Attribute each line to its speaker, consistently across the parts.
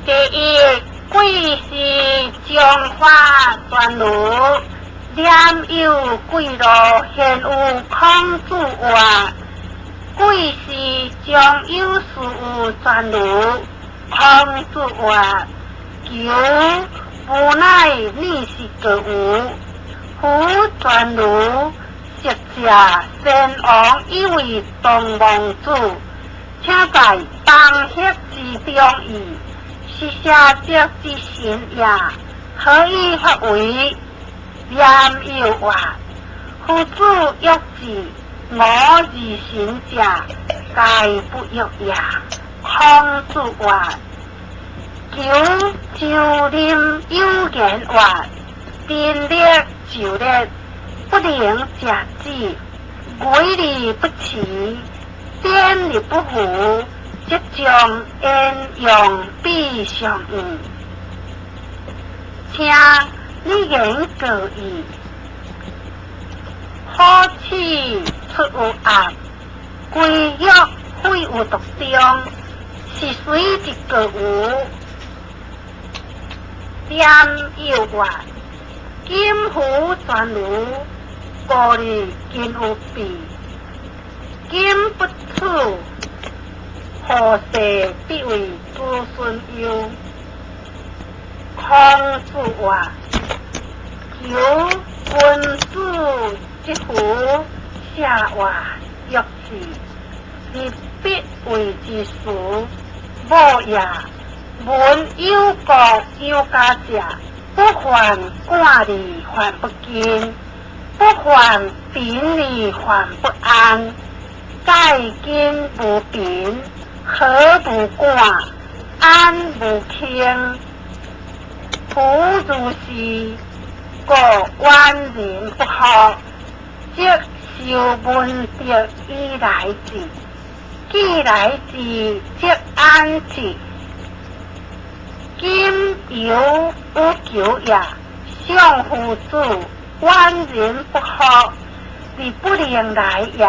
Speaker 1: 第一，貴是將法轉盧，念有貴路，現有孔子話。貴是將有事有轉盧，孔子話：求無奈你是個無，夫轉盧，實者先王以為東王子，請在邦協之中矣，是社稷之神也，何以發為？念有話，夫子欲治，我而神者，皆不欲也。孔子話：求周林有言話，丁力就力，不能食子，為而不恃，典而不符，則將焉用彼上矣。請你言過矣。好齒出有鴨，龜玉廢有獨中，是誰之過無？念有話，金夫轉盧，故里今有變，今不處，何世必為子孫憂？孔子話：求君子之夫，下話欲治，而必為之事，無也。聞有國有家者，不患寡而患不均，不患貧而患不安。蓋今無貧，何無寡？安無傾？夫如是，故遠人不惑，則修文德以來之；既來之，則安之。今猶有求也，相夫子遠人不惑，而不能來也。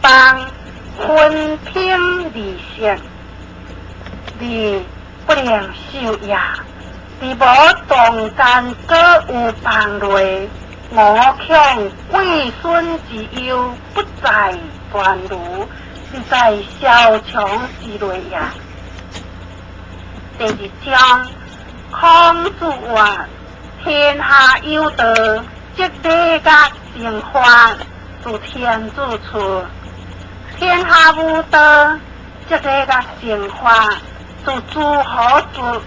Speaker 1: 邦分平而食，而不能受也。而無中間閣有邦內，我恐貴孫之憂不在轉盧，而在蕭牆之內也。第二章，孔子話：天下有道，則禮樂征發，自天子出；天下無道，則禮樂征發，自諸侯出。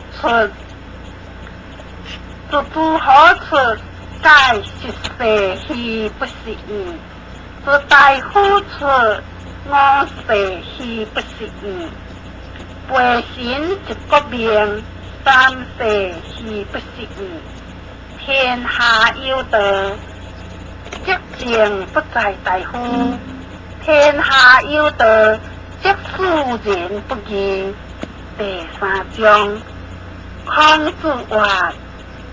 Speaker 1: 自諸侯出，蓋十世而不是矣；自大夫出，五世而不是矣。背神一國命，三世而不是矣。天下有道，則政不在大夫；天下有道，則庶人不議。第三章，孔子話：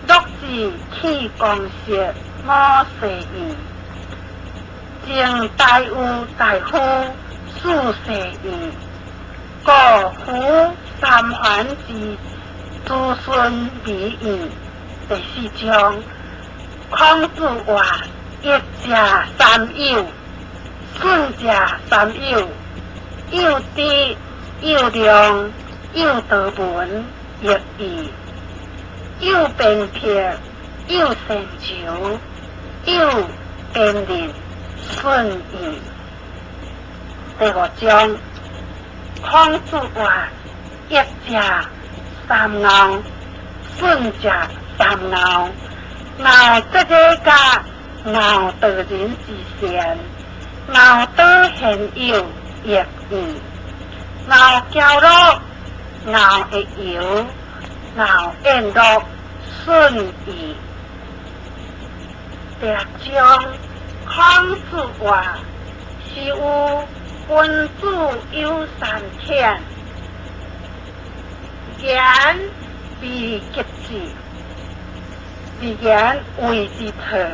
Speaker 1: 樂子去公室，五世矣。政大有大夫，四世矣。故夫三桓之子孫而已。第四章，孔子話：益者三友，損者三友。有知有量，有道聞，亦義。有鞭策，有善求，有鞭佞，損矣。第五章，孔子話：益者三敖，損者三敖。敖則禮樂，敖道人之善，敖德賢友，亦義。敖驕樂，敖益猶，敖宴樂，損矣。第六章，孔子話：是有君子有三遣，言未及至，而言為之錯；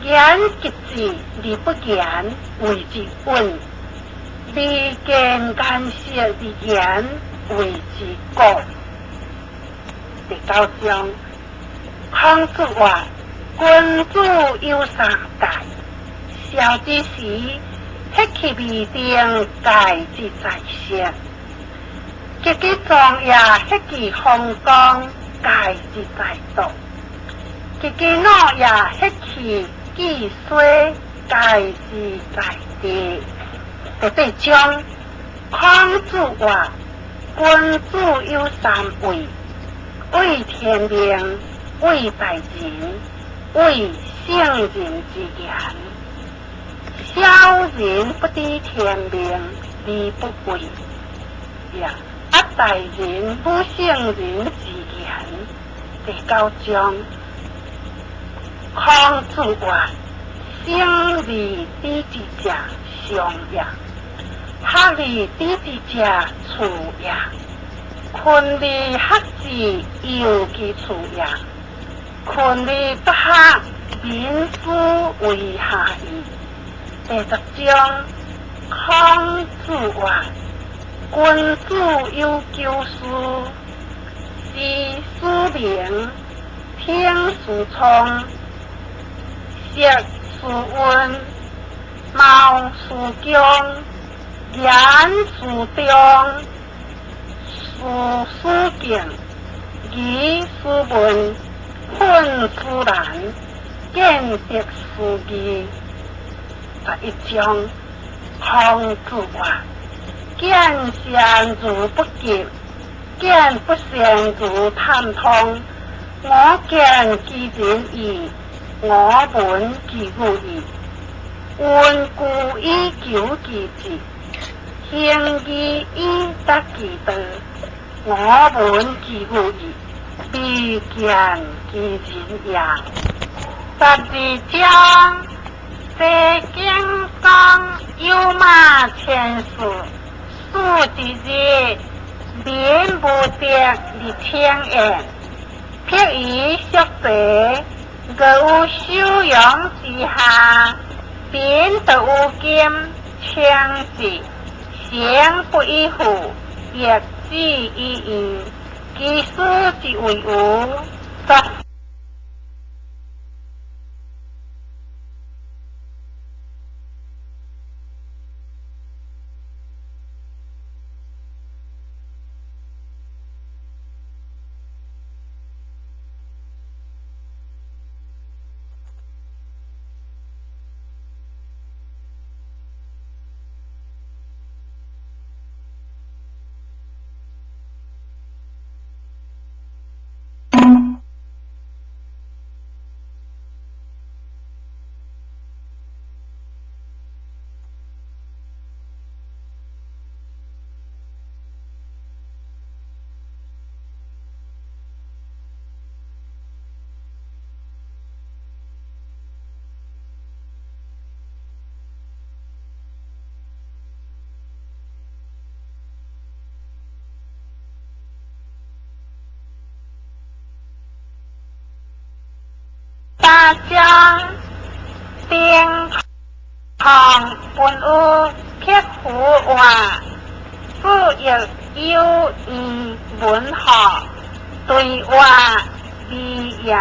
Speaker 1: 言吉字而不言，謂之穩；離見顏色而言，謂之古。第九章，孔子曰：君子有三戒，少之時，歇去未定，戒之在色；及其壯也，歇其風光，戒之在道；及其老也，歇去既衰，戒之在地。第八章，孔子曰：君子有三畏，畏天命，畏大人，畏聖人之言。小人不知天命而不畏也，啊大人侮聖人之言。第九章，孔子曰：生而知之者，上也；學而知之者，次也；勤而學之，尤其次也。勤而不學，民斯為下矣。第十章，孔子曰：君子有九思：知斯明，聽斯聰，識斯溫，謀斯恭，言斯忠，事斯敬，疑斯文，憤斯難，見得斯義。十一章，孔子曰：見善如不及，見不善如探通。我見其人矣，我聞其語矣。溫故以求其志，行義以達其道。我聞其語矣，未見其人也。十二章，齊景公有馬千駟，戍一日，民無得而請焉。辟於宿齊，國有修養之下，民得有金，稱之，行不以富，易止以義，其斯之謂無？十三章，丁唐本有撇胡话，主要有语文学对话语也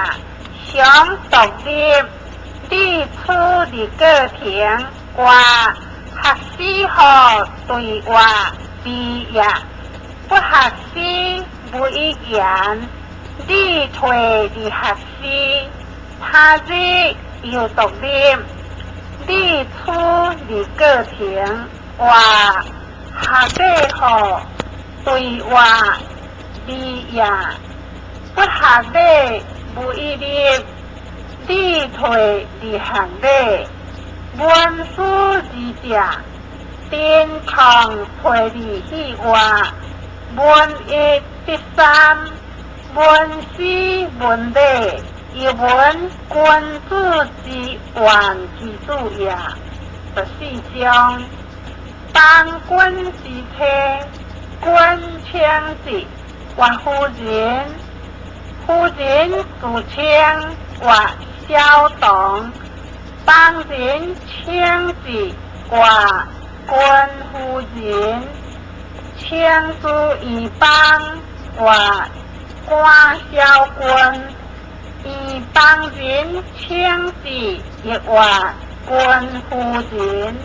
Speaker 1: 相独立，历处的过程话学习和对话语也，不学习无语言，你退的学习。他日又独立，你处的过程话学得好对话语也，不学礼无一力，你退的学礼，文书之者，天空退的去话，文一得三，文思文礼。又闻君子之愿其子也。十四章，当君之车，君称之，或夫人，夫人自称或小童，幫人稱字卦官夫人，稱字圓幫卦官小君，圓幫人稱字亦卦官夫人。